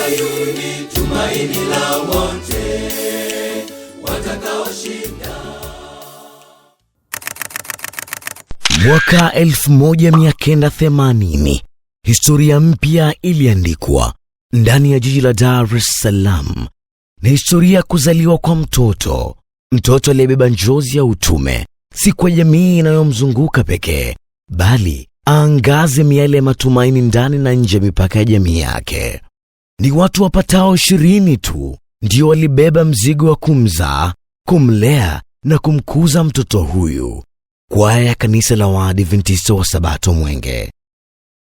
Sayuni, tumaini la wote watakaoshinda. Mwaka 1980 historia mpya iliandikwa ndani ya jiji la Dar es Salaam, na historia ya kuzaliwa kwa mtoto, mtoto aliyebeba njozi ya utume, si kwa jamii inayomzunguka pekee, bali aangaze miale ya matumaini ndani na nje ya mipaka ya jamii yake. Ni watu wapatao 20 tu ndio walibeba mzigo wa kumzaa, kumlea na kumkuza mtoto huyu. Kwaya ya kanisa la Waadventista wa Sabato Mwenge.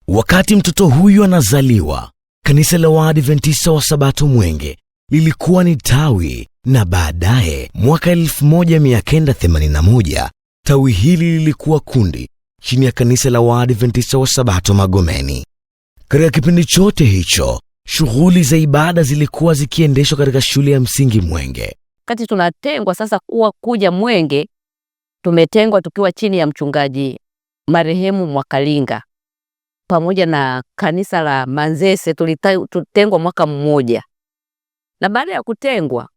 Wakati mtoto huyu anazaliwa, kanisa la Waadventista wa Sabato Mwenge lilikuwa ni tawi, na baadaye mwaka 1981 tawi hili lilikuwa kundi chini ya kanisa la Waadventista wa Sabato Magomeni. Katika kipindi chote hicho, shughuli za ibada zilikuwa zikiendeshwa katika shule ya msingi Mwenge. Wakati tunatengwa sasa kuwa kuja Mwenge, tumetengwa tukiwa chini ya mchungaji marehemu Mwakalinga pamoja na kanisa la Manzese. Tulitengwa mwaka mmoja, na baada ya kutengwa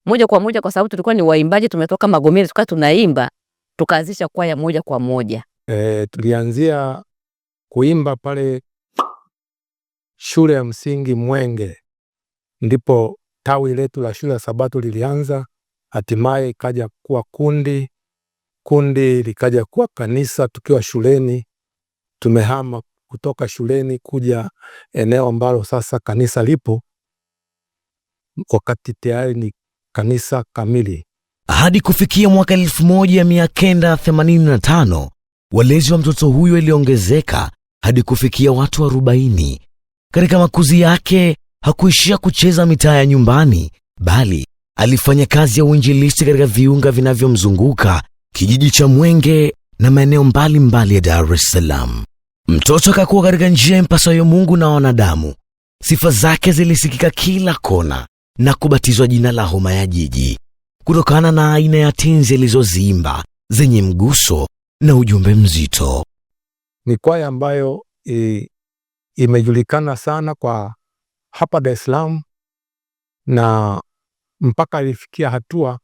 moja kwa moja, kwa sababu tulikuwa ni waimbaji, tumetoka Magomeni tukawa tunaimba, tukaanzisha kwaya moja kwa moja. Tulianzia kuimba pale shule ya msingi Mwenge, ndipo tawi letu la shule ya Sabato lilianza, hatimaye ikaja kuwa kundi, kundi likaja kuwa kanisa. Tukiwa shuleni, tumehama kutoka shuleni kuja eneo ambalo sasa kanisa lipo, wakati tayari ni kanisa kamili. Hadi kufikia mwaka 1985 walezi wa mtoto huyo iliongezeka hadi kufikia watu 40. Katika makuzi yake hakuishia kucheza mitaa ya nyumbani, bali alifanya kazi ya uinjilisti katika viunga vinavyomzunguka kijiji cha Mwenge na maeneo mbalimbali ya Dar es Salaam. Mtoto akakuwa katika njia impasayo Mungu na wanadamu. Sifa zake zilisikika kila kona na kubatizwa jina la Homa ya Jiji kutokana na aina ya tenzi alizoziimba zenye mguso na ujumbe mzito. Ni kwaya ambayo imejulikana sana kwa hapa Dar es Salaam, na mpaka ilifikia hatua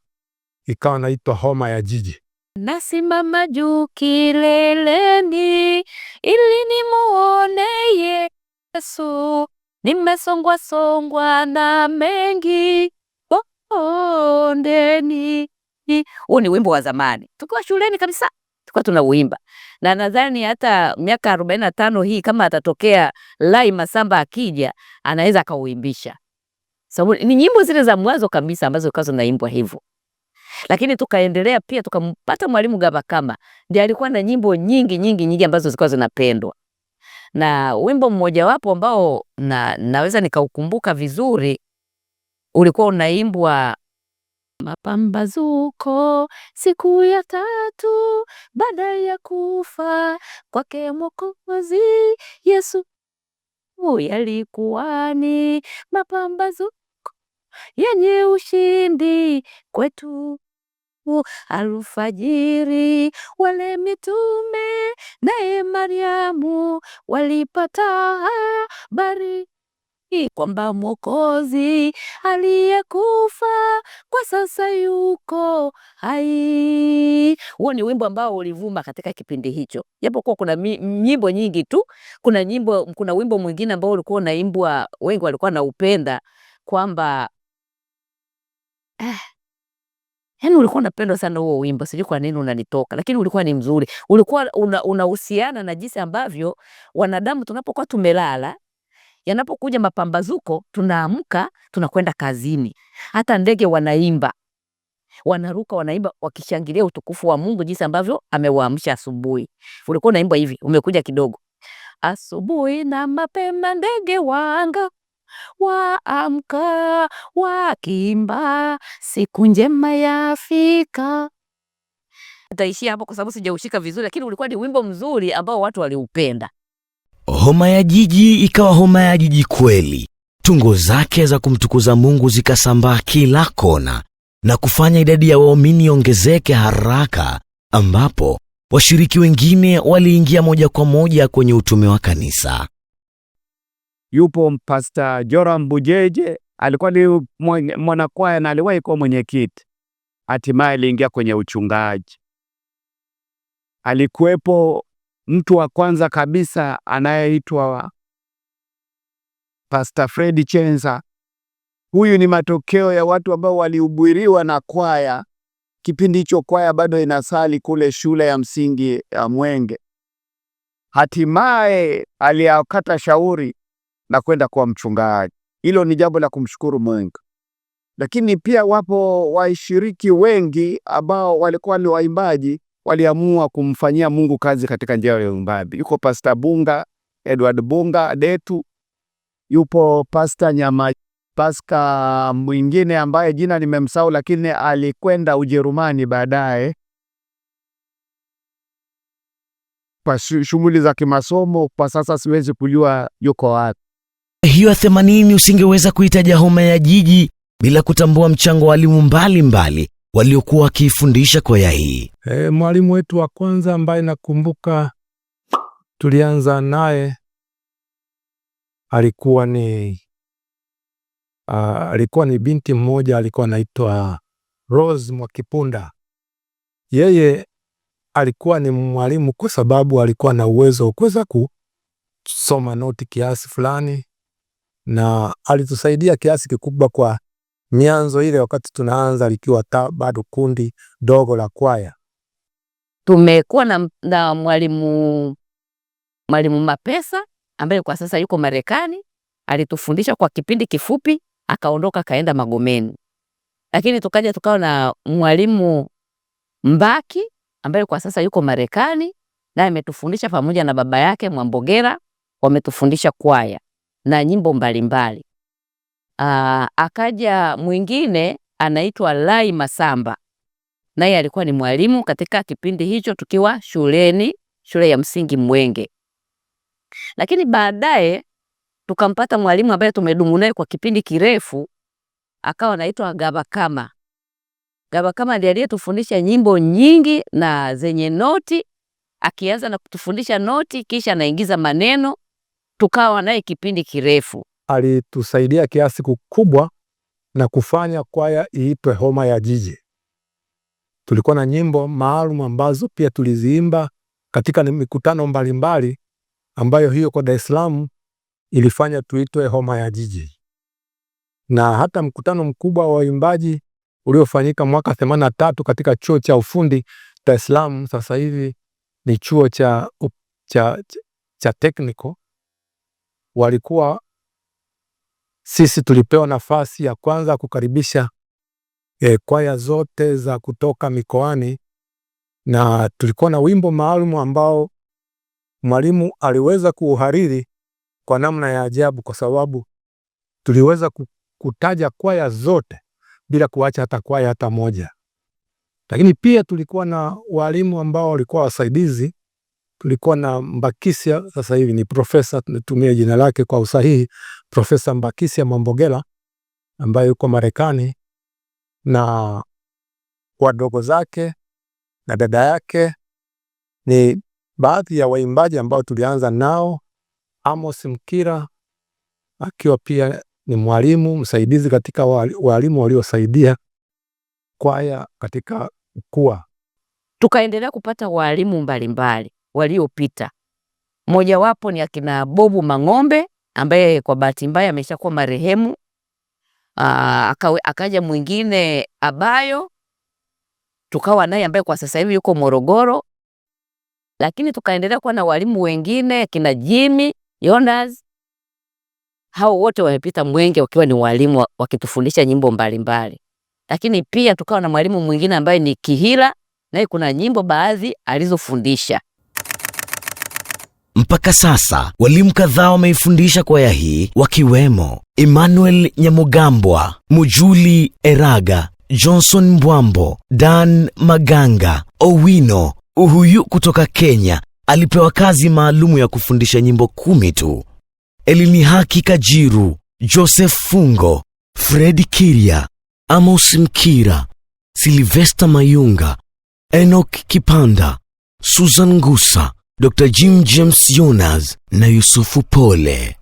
ikawa naitwa Homa ya Jiji. Nasimama juu kileleni ili nimuone Yesu, nimesongwa songwa na mengi bondeni. Huo ni wimbo wa zamani, tukiwa shuleni kabisa tulikuwa tunauimba, na nadhani hata miaka 45 hii kama atatokea Lai Masamba akija anaweza akauimbisha, sababu ni nyimbo zile za mwanzo kabisa ambazo zilikuwa zinaimbwa hivyo. Lakini tukaendelea pia tukampata mwalimu Gabakama, ndiye alikuwa na nyimbo nyingi nyingi nyingi ambazo zilikuwa zinapendwa, na wimbo mmojawapo ambao naweza nikaukumbuka vizuri ulikuwa unaimbwa mapambazuko siku ya tatu baada ya kufa kwake Mwokozi Yesu, yalikuwa ni mapambazuko yenye ushindi kwetu. Alfajiri wale mitume naye Mariamu walipata habari kwamba Mwokozi aliyekufa kwa sasa yuko hai. Huo ni wimbo ambao ulivuma katika kipindi hicho, japokuwa kuna nyimbo nyingi tu. Kuna nyimbo, kuna wimbo mwingine ambao ulikuwa unaimbwa, wengi walikuwa naupenda kwamba yaani ulikuwa unapendwa sana huo wimbo, sijui kwa nini unanitoka, lakini ulikuwa ni mzuri. Ulikuwa unahusiana na jinsi ambavyo wanadamu tunapokuwa tumelala, yanapokuja mapambazuko, tunaamka tunakwenda kazini. Hata ndege wanaimba, wanaruka, wanaimba wakishangilia utukufu wa Mungu jinsi ambavyo amewaamsha asubuhi. Ulikuwa unaimba hivi, umekuja kidogo. Asubuhi na mapema ndege wanga waamka wakiimba, siku njema yafika. Nitaishia hapo kwa sababu sijaushika vizuri, lakini ulikuwa ni wimbo mzuri ambao watu waliupenda. Homa ya Jiji ikawa homa ya jiji kweli. Tungo zake za kumtukuza Mungu zikasambaa kila kona na kufanya idadi ya waumini iongezeke haraka, ambapo washiriki wengine waliingia moja kwa moja kwenye utume wa kanisa. Yupo Pastor Joram Bujeje, alikuwa ni mwanakwaya na aliwahi kuwa mwenyekiti, hatimaye aliingia kwenye uchungaji. Alikuwepo mtu wa kwanza kabisa anayeitwa Pastor Fred Chenza. Huyu ni matokeo ya watu ambao walihubiriwa na kwaya. Kipindi hicho kwaya bado inasali kule shule ya msingi ya Mwenge. Hatimaye aliyakata shauri na kwenda kuwa mchungaji. Hilo ni jambo la kumshukuru Mungu. Lakini pia wapo washiriki wengi ambao walikuwa ni waimbaji, waliamua kumfanyia Mungu kazi katika njia ya uimbaji. Yuko Pastor Bunga, Edward Bunga Detu, yupo Pastor Nyama Pasca mwingine ambaye jina nimemsahau, lakini alikwenda Ujerumani baadaye kwa shughuli za kimasomo. Kwa sasa siwezi kujua yuko wapi. Hiyo ya 80 usingeweza kuitaja homa ya jiji bila kutambua mchango wa walimu mbalimbali waliokuwa wakiifundisha kwaya hii. Mwalimu wetu wa kwanza ambaye nakumbuka tulianza naye alikuwa ni binti mmoja alikuwa anaitwa Rose Mwakipunda. Yeye alikuwa ni mwalimu kwa sababu alikuwa na uwezo kuweza kusoma noti kiasi fulani, na alitusaidia kiasi kikubwa kwa mianzo ile, wakati tunaanza likiwa bado kundi dogo la kwaya. Tumekuwa na mwalimu Mapesa ambaye kwa sasa yuko Marekani, alitufundisha kwa kipindi kifupi akaondoka kaenda Magomeni. Lakini tukaja tukawa na mwalimu Mbaki ambaye kwa sasa yuko Marekani, naye ametufundisha pamoja na baba yake Mwambogera, wametufundisha kwaya na nyimbo mbalimbali. Akaja mwingine anaitwa Lai Masamba, naye alikuwa ni mwalimu katika kipindi hicho tukiwa shuleni, shule ya msingi Mwenge. Lakini baadaye tukampata mwalimu ambaye tumedumu naye kwa kipindi kirefu, akawa anaitwa Gabakama. Gabakama ndiye aliyetufundisha nyimbo nyingi na zenye noti, akianza na kutufundisha noti kisha anaingiza maneno, tukawa naye kipindi kirefu. Alitusaidia kiasi kikubwa na kufanya kwaya iitwe Homa ya Jiji. Tulikuwa na nyimbo maalum ambazo pia tuliziimba katika mikutano mbalimbali ambayo hiyo kwa Dar es Salaam ilifanya tuitwe Homa ya Jiji. Na hata mkutano mkubwa wa waimbaji uliofanyika mwaka 83 katika chuo cha ufundi Dar es Salaam, sasa hivi ni chuo cha technical, walikuwa sisi tulipewa nafasi ya kwanza kukaribisha kwaya zote za kutoka mikoani, na tulikuwa na wimbo maalum ambao mwalimu aliweza kuuhariri kwa namna ya ajabu, kwa sababu tuliweza kutaja kwaya zote bila kuacha hata kwaya hata moja. Lakini pia tulikuwa na walimu ambao walikuwa wasaidizi. Tulikuwa na Mbakisia, sasa hivi ni profesa, tunatumia jina lake kwa usahihi, Profesa Mbakisia Mwambogela ambaye yuko Marekani, na wadogo zake na dada yake ni baadhi ya waimbaji ambao tulianza nao. Amos Mkira akiwa pia ni mwalimu msaidizi katika walimu waliosaidia kwaya katika kukua. Tukaendelea kupata walimu mbalimbali waliopita. Mmojawapo ni akina Bobu Mang'ombe ambaye kwa bahati mbaya ameshakuwa marehemu. Akaja mwingine Abayo, tukawa naye ambaye kwa sasa hivi yuko Morogoro. Lakini tukaendelea kuwa na walimu wengine akina Jimmy Jonas. Hao wote wamepita Mwenge wakiwa ni walimu wakitufundisha nyimbo mbalimbali. Lakini pia tukawa na mwalimu mwingine ambaye ni Kihila, naye kuna nyimbo baadhi alizofundisha. Mpaka sasa walimu kadhaa wameifundisha kwaya hii, wakiwemo Emmanuel Nyamugambwa, Mujuli Eraga, Johnson Mbwambo, Dan Maganga, Owino Uhuyu kutoka Kenya alipewa kazi maalumu ya kufundisha nyimbo 10 tu. Elinihaki Kajiru, Joseph Fungo, Fred Kiria, Amos Mkira, Sylvester Mayunga, Enoch Kipanda, Susan Ngusa, Dr. Jim James Jonas na Yusufu Pole.